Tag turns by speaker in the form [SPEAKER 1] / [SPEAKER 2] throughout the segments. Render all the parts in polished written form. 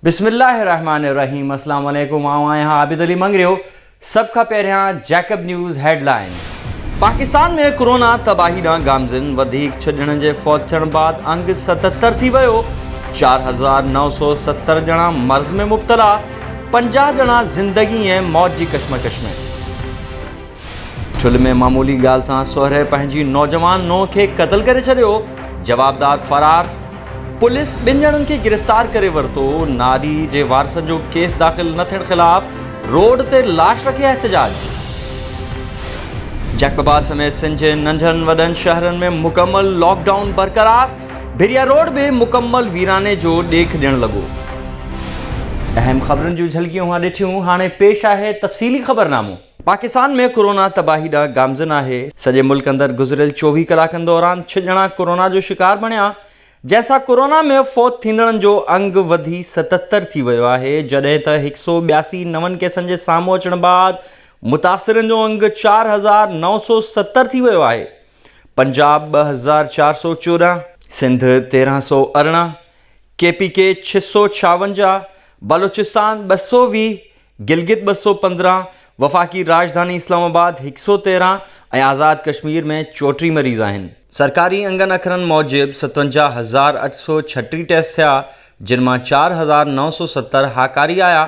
[SPEAKER 1] بسم الله الرحمٰن الرحيم اسلام عليڪم آئون آهيان عابد علي مڱريو سڀ کان پهريان Jacob news headlines. Pakistan ۾ corona تباهي ڏانهن گامزن، وڌيڪ ڇهه ڄڻن جي فوت ٿيڻ بعد انگ 77 ٿي ويو، 4970 ڄڻا مرض ۾ مبتلا، 50 ڄڻا زندگي ۽ موت جي ڪشمڪش ۾. ٺل ۾ معمولي ڳالهه تان سهري پنهنجي نوجوان نونهن کي قتل ڪري ڇڏيو، جوابدار فرار، پوليس ٻن ڄڻن کي گرفتار ڪري ورتو، ناري جي وارثن جو ڪيس داخل نه ٿيڻ خلاف روڊ تي لاش رکي احتجاج. جيڪب آباد سميت سنڌ جي ننڍن وڏن شهرن ۾ مڪمل لاڪ ڊائون برقرار، ڀريا روڊ به مڪمل ويراني جو ڏيک ڏيڻ لڳو. اهم خبرن جون جهلڪيون اوهان ڏٺيون، هاڻي پيش آهي تفصيلي خبرنامو. پاڪستان ۾ ڪورونا تباهي ڏانهن گامزن آهي، سڄي ملڪ اندر گذريل 24 ڪلاڪن دوران ڇهه ڄڻا ڪورونا جو شڪار بڻيا، جنهن سان ڪورونا ۾ فوت ٿيندڙن جو انگ وڌي 77 ٿي ويو آهي، جڏهن ته هڪ سئو 82 نون ڪيسن جي سامهون اچڻ بعد متاثرن جو انگ 4970 ٿي ويو آهي، پنجاب 2414، سنڌ 1318، ڪي پي ڪي 656، بلوچستان 220، گلگت 215، وفاقي راڄڌاني اسلام آباد 113 ۽ آزاد ڪشمير ۾ 34 مريض آهن. سرڪاري انگن اکرن موجب 57836 ٽيسٽ ٿيا، جن مان 4970 هاڪاري آيا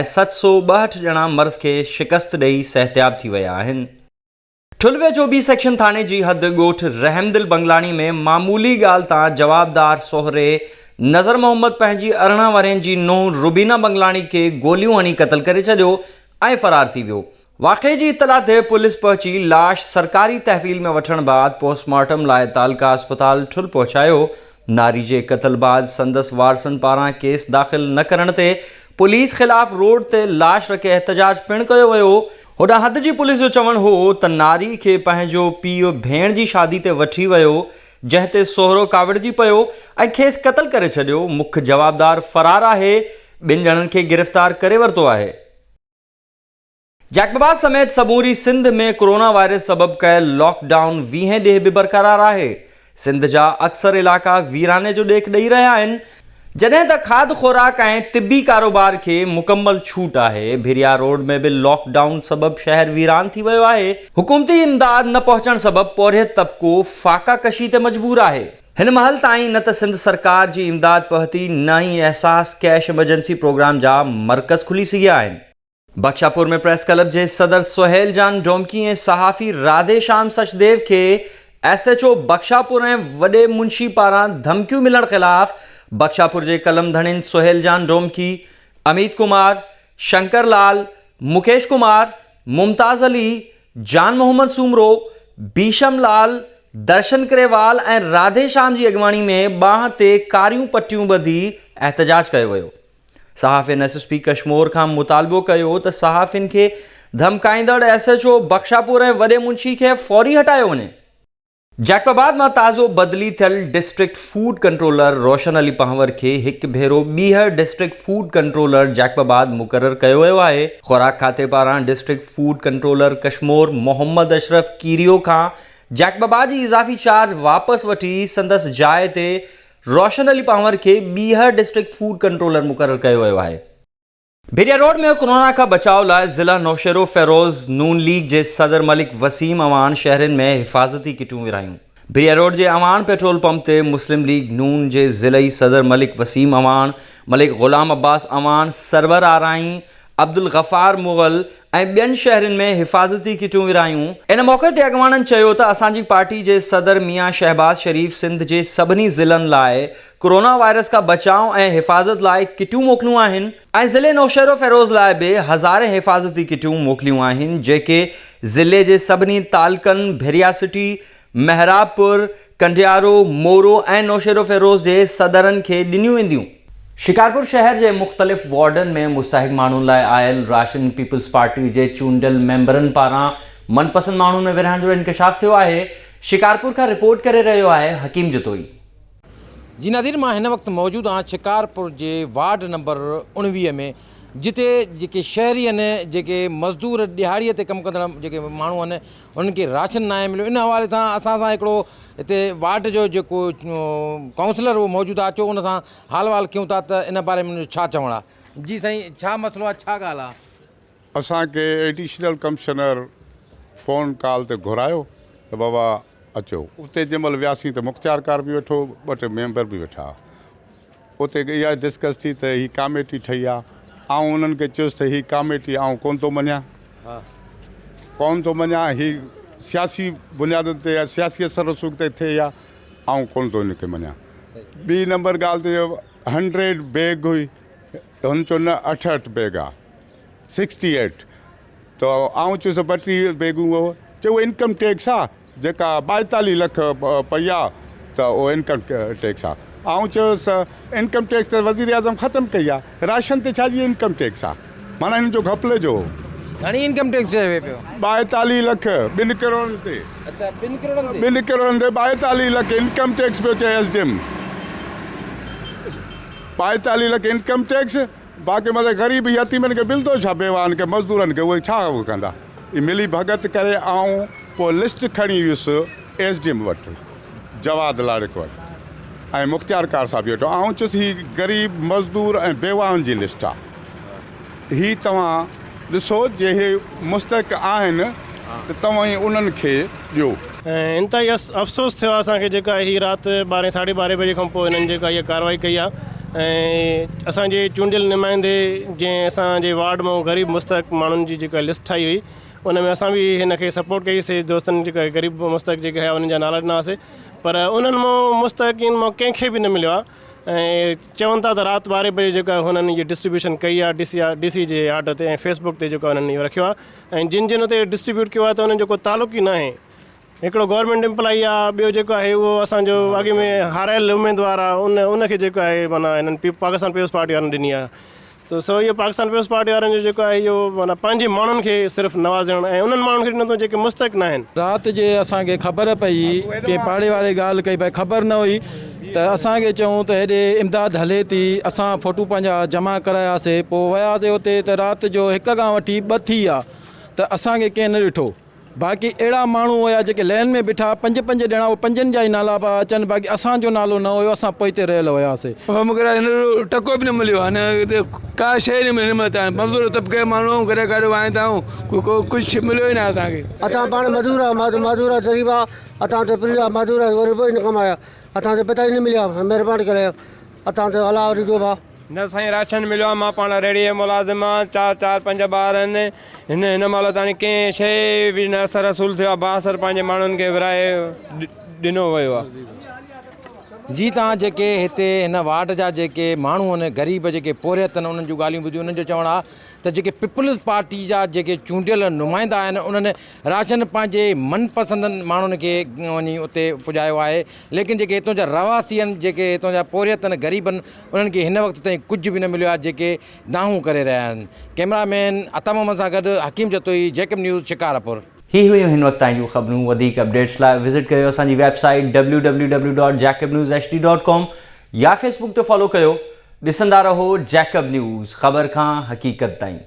[SPEAKER 1] ۽ 762 ڄڻا مرض کي شڪست ڏئي صحتياب ٿي ويا آهن. ٺل ويجهو بي سيڪشن ٿاڻي جي حد ڳوٺ رحمدل بنگلاڻي ۾ معمولي ڳالهه تان جوابدار سهري نظر محمد پنهنجي 18 ورهين جي نونهن روبينا بنگلاڻي کي گوليون هڻي قتل ڪري ڇڏيو ۽ فرار ٿي ويو. واقعي جي اطلاع تي پوليس پهچي لاش سرڪاري تحويل ۾ وٺڻ بعد پوسٽ مارٽم لاء تعلقه اسپتال ٺل پهچايو. ناري جي قتل بعد سندس وارثن پاران ڪيس داخل نه ڪرڻ تي پوليس خلاف روڊ تي لاش رکي احتجاج پڻ ڪيو ويو. هوڏانهن حد جي پوليس جو چوڻ هو ته ناري کي پنهنجو پيء ڀيڻ جي شادي تي وٺي ويو، جنهن تي سهرو ڪاوڙجي پيو ۽ کيس قتل ڪري ڇڏيو، مک جوابدار فرار آهي، ٻن ڄڻن کي گرفتار ڪري ورتو آهي. جيڪب آباد سميت سموري سنڌ ۾ ڪورونا وائرس سبب ڪيل لاڪ ڊائون ويهين ڏينهن به برقرار آهي، سنڌ جا اڪثر علائقا ويراني جو ڏيک ڏئي رهيا آهن، جڏهن ته کاڌ خوراڪ ۽ طبي ڪاروبار کي مڪمل ڇوٽ آهي، ڀريا روڊ ۾ به لاڪ ڊائون سبب شهر ويران ٿي ويو آهي، حڪومتي امداد نه پهچڻ سبب پورهيت طبقو فاقه ڪشي تي مجبور آهي، هن مهل تائين نه ته سنڌ سرڪار جي امداد پهتي نه ئي احساس ڪيش ايمرجنسي پروگرام جا مرڪز کلي سگهيا آهن. بخشاپور ۾ پريس ڪلب جي صدر سهيل جان ڊومڪي ۽ صحافي راڌي شام سچديو کي ايس ايڇ او بخشاپور ۽ وڏي منشي پاران ڌمڪيون ملڻ خلاف بخشاپور جي قلم ڌڻين سهيل جان ڊومڪي، اميت ڪمار، شنڪر لال، مڪيش ڪمار، ممتاز علي، جان محمد سومرو، بيشم لال، درشن ڪريوال ۽ راڌي شام جي اڳواڻي ۾ ٻانهن تي ڪاريون پٽيون ٻڌي احتجاج ڪيو ويو. صحافين ايس ايس پي ڪشمور کان مطالبو ڪيو ته صحافين کي ڌمڪائيندڙ ايس ايڇ او بخشاپور ۽ وڏي منشي کي فوري هٽايو وڃي. جيڪب آباد مان تازو بدلي ٿيل district food controller Roshan Ali Panhwar کي هڪ ڀيرو ٻيهر ڊسٽرڪٽ فوڊ ڪنٽرولر جيڪب آباد مقرر ڪيو ويو آهي. خوراڪ کاتي پاران district food controller Kashmore Muhammad Ashraf Kerio کان جيڪب آباد جي اضافي چارج واپس وٺي سندس جاء تي روشن علي پنهور کي ٻيهر ڊسٽرڪٽ فوڊ ڪنٽرولر مقرر ڪيو ويو آهي. ڀريا روڊ ۾ ڪورونا کان بچاء لاء ضلع نوشهروفيروز نون ليگ جي صدر ملڪ وسيم اعواڻ شهرين ۾ حفاظتي ڪٽون ورهايون. ڀريا روڊ جي اعواڻ پيٽرول پمپ تي مسلم ليگ نون جي ضلعي صدر ملڪ وسيم اعواڻ، ملڪ غلام عباس اعواڻ، سرور آرائين، عبدالغفار مغل ۽ ٻين شهرين ۾ حفاظتي ڪٽون ورهايون. ان موقعي تي اڳواڻن چيو ته اسان جي پارٽي جي صدر ميان شهباز شريف سنڌ جي سڀني ضلعن لاء ڪورونا وائرس کان بچاء ۽ حفاظت لاء ڪٽيون موڪليون آهن ۽ ضلعي نوشهروفيروز لاء به هزارين حفاظتي ڪٽيون موڪليون آهن جيڪي ضلعي جي سڀني تعلقن ڀريا سٽي، محرابپور، ڪنڊيارو، مورو ۽ نوشهروفيروز جي صدرن کي ڏنيون وينديون. شڪارپور شهر جي مختلف وارڊن ۾ مستحق ماڻهن لاء آيل راشن پيپلز پارٽي جي چونڊيل ميمبرن پاران من پسند ماڻهن ۾ ورهائڻ جو انڪشاف ٿيو آهي، شڪارپور کان رپورٽ ڪري رهيو آهي حڪيم جتوئي.
[SPEAKER 2] جي ناظرين مان هن وقت موجود آهيان شڪارپور جي وارڊ نمبر 19 ۾ جتي جيڪي شهري آهن جيڪي مزدور ڏهاڙي تي ڪم ڪندڙ جيڪي ماڻهو آهن انهن کي راشن ناهي مليو ان حوالي سان اسان سان هڪڙو هتي وارڊ جو جيڪو ڪائونسلر اهو موجود آهي اچو ان سان حال احوال ڪيون ٿا ته ان باري ۾ ان جو ڇا چوڻ آهي. جي سائين ڇا مسئلو آهي ڇا ڳالهه آهي؟
[SPEAKER 3] اسان کي ايڊيشنل ڪمشنر فون ڪال تي گهرايو ته بابا اچو. اتي جنهن مهل وياسين ته مختيارڪار به ويٺو ٻه ٽي ميمبر به ويٺا. اتي اها ڊسڪس ٿي ته هي ڪاميٽي ٺهي آ. آئون انهن کي چيس ته هي ڪاميٽي آئون ڪونه ٿو مڃان. ڪونه ٿو مڃان هي سياسي بنيادن تي يا سياسي اثر رسوخ تي ٿئي آ آئون ڪونه ٿو ان کي مڃان. ٻي نمبر ڳالهه ته هنڊريڊ بيگ هئي ته هن چيو نه 68 بيگ آ. 68 ته آئون چيس 32 بيگون اهو چيو اهو انڪم ٽيڪس آ جيڪا 42 لک پئي آ ته اهو انڪم ٽيڪس آ آئون چيس انڪم ٽيڪس ته وزير اعظم ختم ڪئي آ راشن تي ڇا جي انڪم ٽيڪس آ معنيٰ هن جو گهپلي جو هو.
[SPEAKER 2] گهڻي انڪم ٽيڪس چئي پيو؟
[SPEAKER 3] 42 لک ٻن ڪروڙن تي.
[SPEAKER 2] اڇا ٻن ڪروڙن تي.
[SPEAKER 3] ٻن ڪروڙن تي 42 لک انڪم ٽيڪس پيو چئي S D M 42 lakh income tax باقي مطلب غريب يتيمن کي ملندو ڇا بيواهن کي مزدورن کي اهي ڇا ڪندا اهي ملي ڀڳت ڪري آئون پوء لسٽ کڻي ويس ايس ڊي ايم وٽ جواد لاڙڪ وٽ ۽ مختيار ڪار صاحب وٽ آئون چيس هي غريب مزدور ۽ بيواهن جي لسٽ آ هي توهان ڏسو جي هي مستحق آهن ته توهين انهن کي ڏيو.
[SPEAKER 4] ۽ انتهائي افسوس ٿيو آهي اسان کي جيڪا هي رات ٻارهين ساڍي ٻارهين بجي کان پوء هنن جيڪا هيء ڪارروائي ڪئي آهي ۽ اسان جي چونڊيل نمائندي جنهن اسان جي وارڊ مان غريب مستحق ماڻهن جي جيڪا لسٽ ٺاهي هئي ان ۾ اسان به هن کي سپورٽ ڪئي سي دوستن جيڪا غريب مستحق جيڪي هيا انهن جا نالا ڏنا هئاسي پر انهن مان مستحقين مان ڪنهن کي به نه مليو آهي ۽ چون ٿا ته رات ٻارهين بجي جيڪا هنن هي ڊسٽريبيوشن ڪئي آهي ڊي سي ڊي سي جي آرڊر تي ۽ فيس بڪ تي جيڪو هنن اهو رکيو آهي ۽ جن جن اتي ڊسٽريبيوٽ ڪيو آهي ته انهن جو ڪو تعلق ئي ناهي. هڪڙو گورنمينٽ امپلائي آهي ٻيو جيڪو آهي اهو اسان جو اڳ ۾ هارايل اميدوار آهي ان ان کي جيڪو آهي معنيٰ هنن پاڪستان پيپلز پارٽي وارن ڏني آهي ته سو اهو پاڪستان پيپلز پارٽي وارن جو جيڪو آهي اهو معنيٰ پنهنجي ماڻهن کي صرف نوازڻ ۽ انهن ماڻهن کي ڏنو اٿئون جيڪي مستحق ناهن.
[SPEAKER 5] رات جي اسان کي خبر پئي ڪنهن پاڙي واري ڳالهه ڪئي ڀائي خبر نه هئي ته اسان کي چيائون ته هيڏي امداد هلي ٿي اسان فوٽو پنهنجا جمع ڪراياسي پوء وياسي اتي ته رات جو هڪ کان وٺي ٻه ٿي ويا ته اسان کي ڪنهن نه ڏٺو باقي اهڙا ماڻهو هيا جيڪي لين ۾ بيٺا پنج پنج ڄڻا اهي پنجن جا ئي نالا پيا اچن باقي اسان جو نالو نه هيو اسان پوئتي رهيل هياسي.
[SPEAKER 6] مون کي هن جو ٽڪو به نه مليو آهي نه ڪا شيء نه ملي هن مهل تائين مزدور طبقي جا ماڻهو آهيون ڪڏهن ڪاڏي وهائيندا آهيون ڪو ڪجهه مليو ئي نه آهي اسان کي.
[SPEAKER 7] اسان پاڻ مزور آ مزور آ غريب آ اسان تي پري آ مزور آ غريب نه ڪمايا اسان کي پتا ئي نه مليا مهرباني ڪري اسان تي الله ڏيندو ڀا.
[SPEAKER 6] نه سائين راشن مليو آ مان پاڻ ريڙهي جو ملازم آ چار چار پنج ٻار آهن هن هن مهل تاڻي ڪنهن شيء به نه اثر رسول ٿيو آ بااثر پنهنجي ماڻهن کي ورهائي ڏنو ويو آ.
[SPEAKER 2] جي تان جيڪي هتي هن وارڊ جا جيڪي ماڻهو آهن غريب جيڪي پورهيت آهن انهن جون ڳالهيون ٻڌيون انهن جو چوڻ آ ته جيڪي پيپلز پارٽي جا جيڪي چونڊيل نمائندا آهن انهن راشن پنهنجي من پسند ماڻهن کي وڃي اتي پڄايو آهي ليڪن جيڪي هتون جا رهواسي آهن جيڪي هتون جا پورهيت آهن غريب آهن انهن کي هن وقت تائين ڪجهه به نه مليو آهي جيڪي دانهون ڪري رهيا آهن ڪئميرا مين عطا محمد سان گڏ حڪيم جتوئي جيڪب نيوز شڪارپور.
[SPEAKER 1] هي هيون هن وقت تائين جون خبرون وڌيڪ اپڊيٽس لاء وزٽ ڪريو اسان جي web site www.jacobnewshd.com يا فيس بڪ تي فالو ڪيو ڏسندا رهو جيڪب نيوز خبر کان حقيقت تائين.